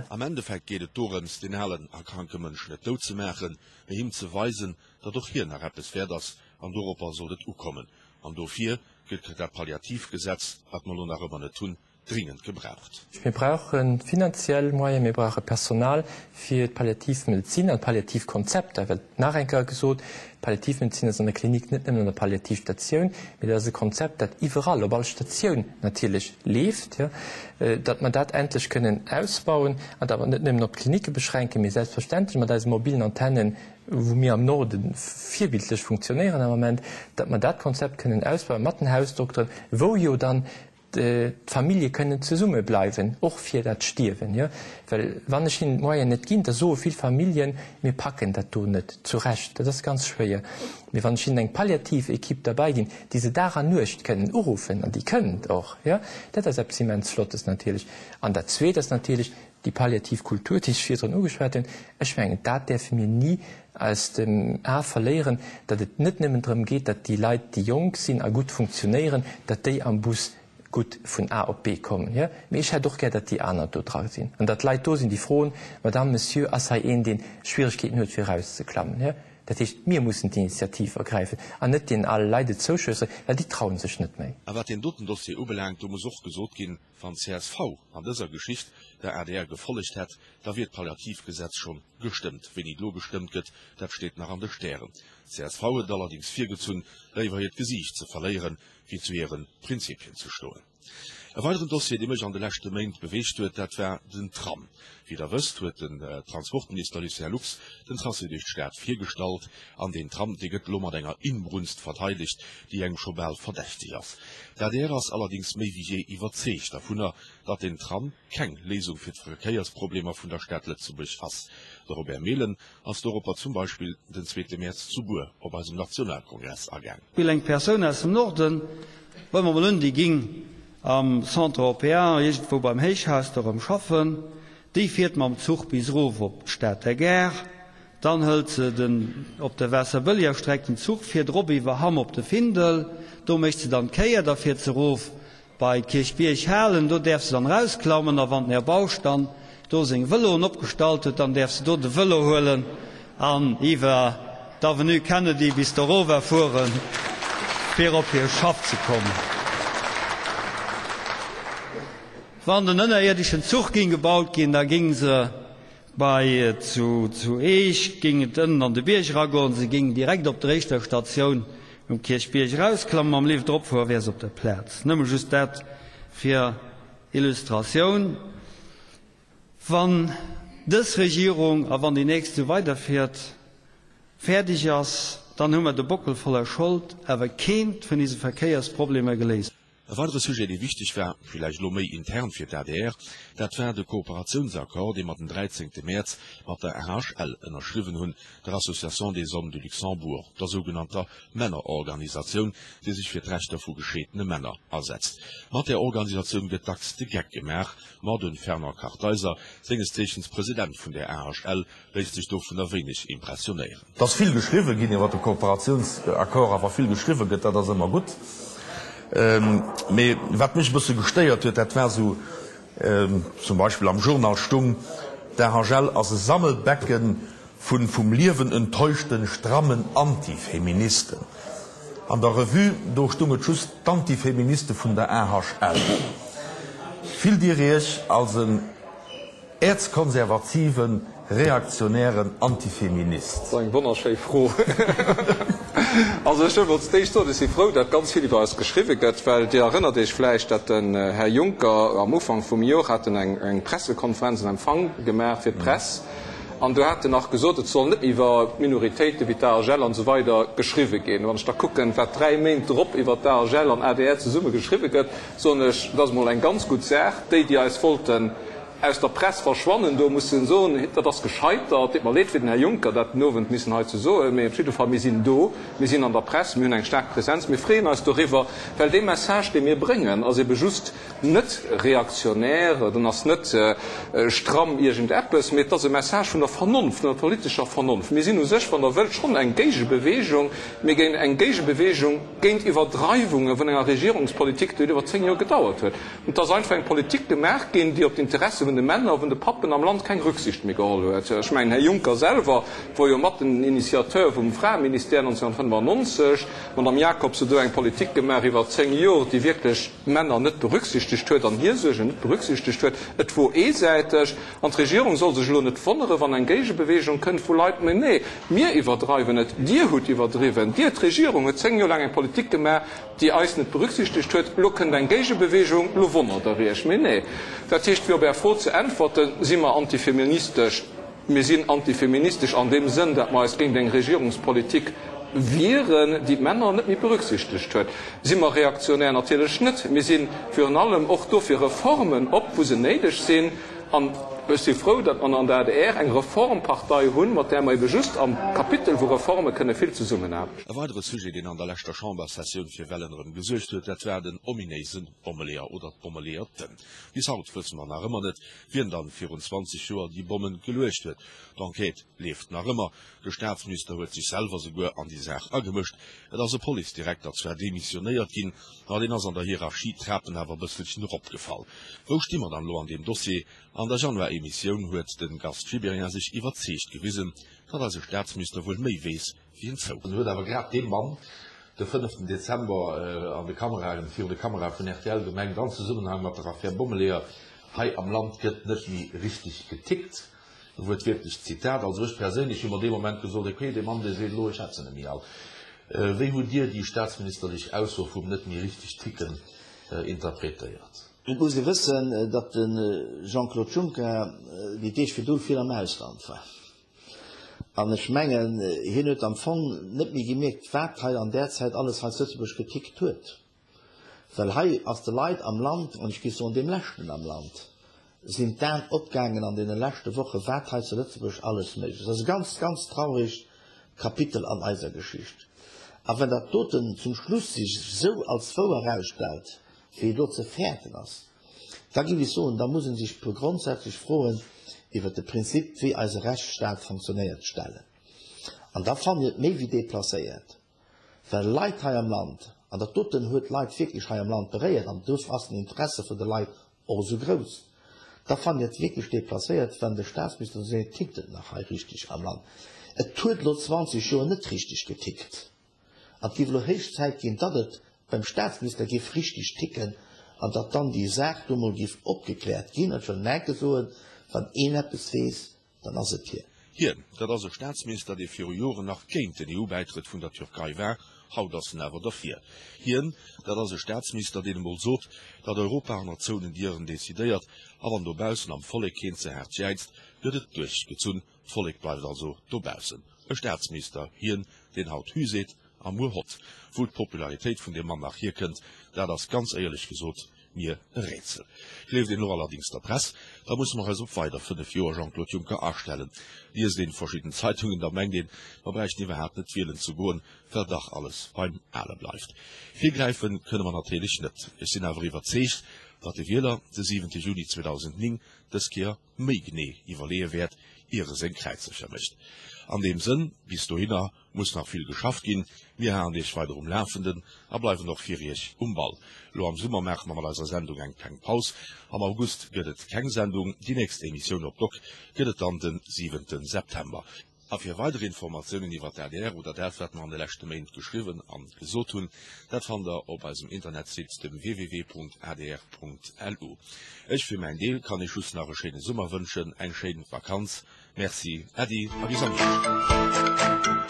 Am Endeffekt geet et dorëms, deen alen a kranke Mënsch net dout ze maachen, mee him ze weisen, datt och hien nach eppes wäert ass, an doropper sollt et ukommen. An dofir gëtt dat Palliativgesetz, wat mer elo nach ëmmer net hunn, dringend gebraucht. Mir brauche finanziell Moyen, mir brauche Personal fir d'Palliativmedezin an d'Palliativkonzepter, well nach eng Kéier gesot, d'Palliativmedezin ass an der Klinik net nëmmen an der Palliativstatioun, mee dat ass e Konzept, dat iwwerall op all Statioun natierlech leeft, datt mer dat endlech kënnen ausbauen an dat mer et net nëmmen op d'Klinike beschränken, mee selbstverständlech mat eise mobilen Antennen, wou mir am Norde virbildlech funktionéieren am Ament, datt mer dat Konzept kënnen ausbauen mat den Hausdokteren, wou jo dann d'Famillje kënnen zesumme bleiwen, och fir dat Stierwen, jo. Well wann ech hinnen d'Moyen net ginn, da soe vill Familljen, mir packen dat do net, zu Recht, dat ass ganz schwéier. Mee wann ech hinnen eng palliativ Equipe derbäi ginn, déi se Dag an Nuecht kënnen uruffen, an déi kënnt och, jo, dat ass eppes immens Flottes natierlech. An dat Zweet ass natierlech déi palliativ Kultur, déi ech virdrun ugeschwat hunn. Ech mengen, dat däerfe mir ni aus dem A verléieren, datt et net nëmmen drëm geet, datt déi Leit, déi jonk sinn a gutt funktionéieren, datt déi am Bus gutt vun A op B kommen, jo, mee ech hätt och gär, datt déi aner do dra sinn an datt Leit do sinn, déi froen, Madame, Monsieur, ass hei een, dee Schwieregkeeten huet, fir erauszeklammen, jo. Dat heescht, mir mussen d'Initiativ ergräifen an net deenen ale Leit et zouschësseren, well déi traue sech net méi. A wat deen doten Dossier ubelaangt, do muss och gesot ginn, Wann csv an dëser Geschicht der adr gefollegt hätt, da wier d'Palliativgesetz schonn gestëmmt. Wéini et elo gestëmmt gëtt, dat steet nach an de Stären. Csv huet et allerdings virgezunn, léiwer hiert Gesiicht ze verléieren, wéi zu hire Prinzipien ze stoen. E weideren Dossier, dee mech an de leschte Méint beweegt huet, dat war den Tram. Wéi Der wësst, huet den Transportminister Lucien Lux den Tracé duerch d'Stad virgestallt. An deen Tram, dee gëtt elo mat enger Inbrunst verteidegt, déi engem scho bal verdächteg ass. D'adr ass allerdings méi wéi jee iwwerzeegt dervunner, datt deen Tram keng Léisung fir d'Verkéiersproblemer vun der Stad Lëtzebuerg ass. De Robert Mehlen ass doropper zum Beispill den zweete Mäerz zu Bur op eisem Nationalkongress agaang. Will eng Persoun aus dem Norden, huele mer mol un, déi ging am Centre Européen iergendwou beim Héichhaus do erëm schaffen, déi fiert mam Zuch bis erof op d'Stater Gare, dann hëlt se den op der Waasserbëlleger Streck den Zuch, fiert erop iwwer Hamm op de Findel, do mécht se dann d'Kéier, da fiert se erof bei d'Kierchbierg Halen, do däerf se dann erausklammen a wann den Här Bausch dann do seng Vëloen opgestallt huet, dann däerf se do de Vëlo huelen an iwwer d'Avenue Kennedy bis dorower fueren, fir op hir Schaff ze kommen. Wann den ënnerierdeschen Zuch géing gebaut ginn, da géing se bei zu zu Eech, géing et ënnen an de Bierg eragoen, se géing direkt op der éischter Statioun um Kierchbierg erausklammen, mam Lift eropfueren, wär se op der Plaz. Nëmme just dat fir Illustratioun. Wann dës Regierung, a wann déi nächst esou weiderfiert, fäerdeg ass, dann hu mer de Bockel voller Schold, awer keent vun ise Verkéiersproblemer geléist. E weidere Sujet, dee wichteg war, villäicht elo méi intern fir d'ADR, dat war de Kooperatiounsaccord, dee mer den 13. Mäerz mat der AHL ënnerschriwwen hunn, der Association des Hommes du Luxembourg, der sougenannter Männerorganisatioun, déi sech fir d'Rechter vu gescheetene Männer asetzt. Mat där Organisatioun gëtt dacks de Geck gemaach, ma de Fernand Kartheiser, senges Zeechens President vun där AHL, léisst sech dovunner wéineg impressionéieren. Et ass vill geschriwwe ginn iwwer de Kooperatiounsaccord, a wa vill geschriwwe gëtt, dat ass ëmmer gutt. Mee wat mech e bësse gestéiert huet, dat war esou, zum Beispill am Journal stung, D'AHL ass e Sammelbecken vu vum Liewen enttäuschten, strammen Antifeministen. An der Revue, do stung et just, D'Antifeministe vun der AHL. Fillt Dir Iech als en Äerzkonservativen, reaktionären Antifeminist? Dat ass eng wonnerschéi Fro. Also ech wëll mol d'éischt soen, ech si frou, datt ganz vill iwwer eis geschriwwe gëtt, well Dir erënnert Iech vläicht, datt den Här Juncker am Ufank vum Jor hat en eng Pressekonferenz, en Empfang gemaach fir d'Press, an do hat en nach gesot, et soll net méi iwwer Minoritéite wéi d'AHL an esou weider geschriwwe ginn. Wann ech da kucken, wat 3 Méint drop iwwer d'AHL an adr zesumme geschriwwe gëtt, soen ech, dat ass emol eng ganz gutt Saach. Déi, déi eis wollten aus der Press verschwannen, do mussen soen, dat ass gescheitert. Deet mer leed fir den Här Juncker, dat den Owend missen hei ze soen, mee op jidde Fall, mir sinn do, mir sinn an der Press, mir hunn eng staark Präsenz, mir freeën eis doriwwer, well dee Message, dee mir bréngen, ass ebe just net reaktionär, en ass net stramm iergendeppes, mee et ass e Message vun der Vernonft, vun der politescher Vernonft. Mir sinn u sech, wann Der wëllt, schonn eng Géigebewegung, mee géint eng Géigebewegung géint Iwwerdreiwunge vun enger Regierungspolitik, déi huet iwwer 10 Joer gedauert huet. Et ass einfach eng Politik gemaach ginn, déi op d'Interesse vun. vun de Männer, vun de Pappen am Land keng Rücksicht méi geholl huet. Ech mengen, Här Juncker selwer wor jo mat den Initiateur vum Fraeministère 1995. D'Madame Jacobs huet do eng Politik gemaach iwwer 10 Jor, déi wierklech d'Männer net berücksichtegt huet an hir Suergen net berücksichtegt huet. Et wor eesäiteg. An d'Regierung soll sech elo net wonneren, wann eng Géigebewegung kënnt vu Leit, Mee nee, mir iwwerdreiwen et, Dir hutt iwwerdriwwen, Dir, d'Regierung, huet 10 Joer laang eng Politik gemaach, déi eis net berücksichtegt huet, elo kënnt eng Géigebewegung, elo wonnert Der Iech. Mee nee. Dat heescht, fir op Är Fro ze äntwerten, Si mer antifeministesch? Mir sinn antifeministesch an deem Sënn, datt mer eis géint eng Regierungspolitik wieren, déi d'Männer net méi berücksichtegt huet. Si mer reaktionär? Natierlech net. Mir si virun allem och do fir Reformen op, wou se néideg sinn. An ech si frou, datt mer an der adr eng Reformpartei hunn, mat där mer ebe just am Kapitel vu Reforme kënne vill zesummenaarbechten. E weidere Sujet, deen an der leschter Chamberssessioun fir Wellen erëm gesuergt huet, dat war den ominéise Bommeleeër oder d'Bommeleeërten. Bis haut wësse mer nach ëmmer net, wien dann virun 20 Joer déi Bommen geluecht huet. D'Enquête leeft nach ëmmer. De Staatsminister huet sech selwer souguer an déi Saach agemëscht. Et ass e Policedirekter zwar demissionéiert ginn, ma deen ass an der Hierarchie d'Trapen awer e bësselchen eropgefall. Wou sti mer dann elo an deem Dossier? An der Januar-Emissioun huet de Gast Gibéryen sech iwwerzeegt gewisen, datt eise Staatsminister wuel méi weess wéi en zou. Huet awer grad dee Mann de fënneften Dezember an de Kameraen, virun de Kamerae vun rtl gemengt, an Zesummenhang mat der Affär Bommeleeër, Hei am Land gëtt net méi richteg getickt, wuertwiertlech Zitat. Also ech perséinlech hu mer dee Moment gesot, ok, dee Mann dee seet elo, ech hätt se net méi all. Wéi hutt Dir déi staatsministerlech Ausso vum net méi richteg ticken interpretéiert? Et muss ee wëssen, datt de Jean-Claude Juncker déi Deeg virdru vill am Ausland war. An ech mengen, hien huet am Fong net méi gemierkt, wat hei an där Zäit alles hei zu Lëtzebuerg getickt huet. Well hei ass de Leit am Land, an ech géif soen deem leschten am Land, sinn d'Aen opgaangen an deene leschte Woche wat hei zu Lëtzebuerg alles méiglech ass. Dat ass e ganz, ganz trauregt Kapitel an eiser Geschicht. A wenn dat doten zum Schluss sech esou als wouer erausstellt, wéi et elo ze fäerten ass, da géif ech soen, da muss ee sech e puer grondsätzlech Froen iwwert de Prinzip, wéi eise Rechtsstaat fonctionnéiert, stellen. An da fannen ech et méi wéi déplacéiert, Well Leit hei am Land, an dat doten huet d'Leit wierklech hei am Land beréiert, an dofir ass den Interesse vun de Leit och esou grouss, da fannen ech et wierklech déplacéiert, wann de Statsminister seet, tickt et nach hei richteg am Land. Et huet elo 20 Joer net richteg getickt, an et géif elo héich Zäit ginn, datt et beim Statsminister géif richteg ticken an datt dann déi Saach do mol géif opgekläert ginn. An ech wëll nach eng Kéier soen, Wann een eppes weess, Dann ass et hien. Hien, dat ass e Staatsminister, dee viru Joren nach géint den EU-Bäitrëtt vun der Türkei war, haut ass en awer derfir. Hien, dat ass e Staatsminister, deen emol sot, datt Europa hannert zouenen Dieren decidéiert, a wann dobaussen am Vollek keen ze haart jäizt, gëtt et duerchgezunn. D'Vollek bleift also dobaussen. E Staatsminister, hien, deen haut Hü seet a muer Hott. Wou d'Popularitéit vun deem Mann nach hierkënnt, dat ass ganz éierlech gesot mir e Rätsel. Gleeft een elo allerdings der Press, da musse mer eis op weider 5 Joer Jean-Claude Juncker astellen. Liest een verschidden Zeitungen, da mengt een, mer bräichten iwwerhaapt net wielen ze goen, well dach alles beim Ale bleift. Virgräifen kënne mer natierlech net. Ech sinn awer iwwerzeegt, datt de Wieler de 7 Juni 2009 dës Kéier méi genee iwwerleeë wäert, ier e seng Kräizercher mécht. An deem Sënn, bis dohinner muss nach vill geschafft ginn. Mir halen Iech weider um Lafenden a bleiwen och fir Iech um Ball. Elo am Summer maache mer mat eiser Sendung eng kleng Paus. Am August gëtt et keng Sendung. Déi nächst Emissioun op Doc gëtt et dann de siwente September. A fir weider Informatiounen iwwer d'ADR oder dat wat mer an de leschte Méint geschriwwen an gesot hunn, dat fannt der op eisem Internetsite, dem www.adr.lu. Ech fir mäin Deel kann Iech just nach e schéine Summer wënschen, eng schéin Vakanz. Merci, Äddi a bis am Hierscht.